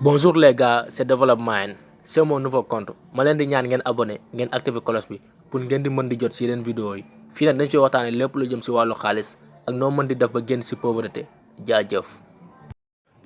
Bonjour les gars, c'est Development. C'est mon nouveau compte. Ma leen di ñaan ngeen abonné ngeen activer cloche bi pour ngeen di mën di jot ci yeneen vidéo yi. Fii nag dañ ci waxtaane lépp lu jëm ci wàllu xaalis ak noo mën di def ba génn ci pauvreté. Jaajëf.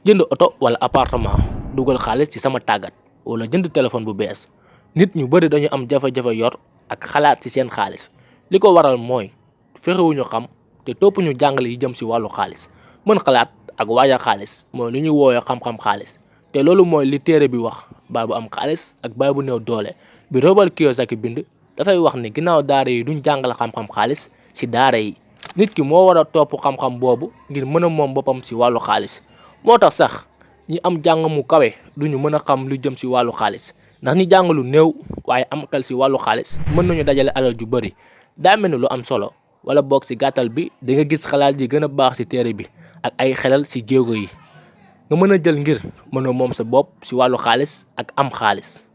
Jënd oto wala appartement dugal xaalis ci sama tàggat wala jënd téléphone bu bees nit ñu bari dañu am jafe-jafe yor ak xalaat ci seen xaalis li ko waral mooy fexewuñu xam te topp ñu jàngale yi jëm ci wàllu xaalis mën xalaat ak waajal xaalis mooy li ñuy woowee xam-xam xaalis te loolu mooy li téere bi wax baay bu am xaalis ak baay bu néew doole bi Robert Kiyosaki bind dafay wax ni ginnaaw daara yi duñ jàngale xam-xam xaalis ci daara yi nit ki moo war a topp xam-xam boobu ngir mën a moom boppam ci wàllu xaalis moo tax sax ñi am jàng mu kawe duñu mën a xam lu jëm ci wàllu xaalis ndax ñi jàng lu néew waaye am xel ci wàllu xaalis mën nañu dajale alal ju bari daa mel ni lu am solo wala boog ci gàttal bi di nga gis xalaat yi gën a baax ci téere bi ak ay xelal ci jéego yi nga mën a jël ngir mën a moom sa bopp ci wàllu xaalis ak am xaalis.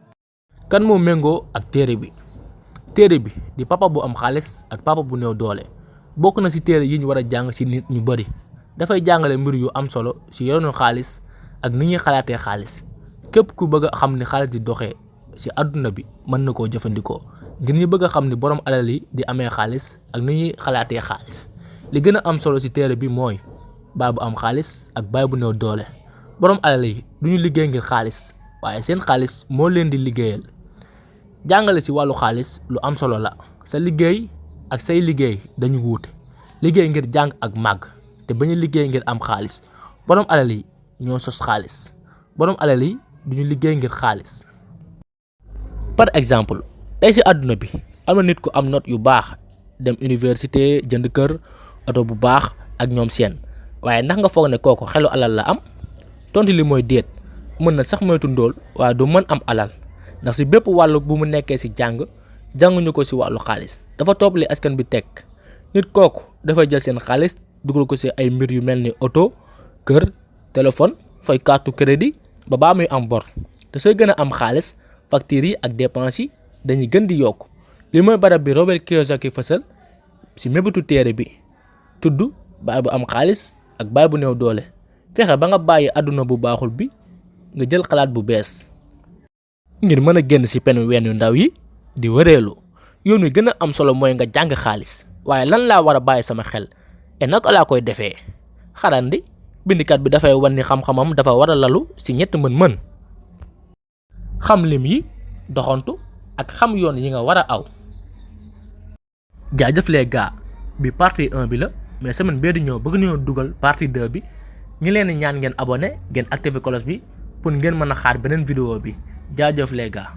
kan moo méngoo ak téere bi di papa bu am xaalis ak papa bu néew doole bokk na ci téere yi ñu war a jàng ci nit ñu bari dafay jàngale mbir yu am solo ci yoonu xaalis ak ni ñuy xalaatee xaalis képp ku bëgg a xam ni xaalis di doxee ci àdduna bi mën na koo jëfandikoo ngir ñu bëgg a xam ni borom alal yi di amee xaalis ak ni ñuy xalaatee xaalis li gën a am solo ci téere bi mooy baay bu am xaalis ak baay bu néew doole borom alal yi duñu liggéey ngir xaalis waaye seen xaalis moo leen di liggéeyal jàngale ci wàllu xaalis lu am solo la sa liggéey ak say liggéey dañu wuute liggéey ngir jàng ak màgg te bañ a liggéey ngir am xaalis borom alal yi ñoo sos xaalis borom alal yi duñu liggéey ngir xaalis. par exemple tey ci àdduna bi am na nit ku am note yu baax dem université jënd kër oto bu baax ak ñoom seen waaye ndax nga foog ne kooku xelu alal la am tontu li mooy déet mën na sax moytu ndóol waaye du mën am alal ndax ci bépp wàll bu mu nekkee ci jànguñu ko ci wàllu xaalis dafa topp li askan bi teg nit kooku dafay jël seen xaalis dugal ko ci ay mbir yu mel ni oto kër téléphone fay carte crédit ba baa muy am bor te sooy gën a am xaalis factures yi ak dépenses yi dañuy gën di yokk li mooy barab bi Robert Kiyosaki fësal ci mébétu téere bi tudd baay bu am xaalis ak baay bu néew doole fexe ba nga bàyyi àdduna bu baaxul bi nga jël xalaat bu bees ngir mën a génn ci penu ween yu ndaw yi di wëreelu yoon wi gën a am solo mooy nga jàng xaalis waaye lan laa war a bàyyi sama xel et naka laa koy defee xarandi bindikat bi dafay wan ni xam-xamam dafa war a lalu ci ñett mën-mën xam lim yi doxantu ak xam yoon yi nga war a aw. jaajëf les gars bi partie 1 bi la mais semaine bee di ñëw bëgg nañoo dugal partie 2 bi ngi leen di ñaan ngeen abonné ngeen activer cloche bi pour ngeen mën a xaar beneen vidéo bi jaajëf les gars.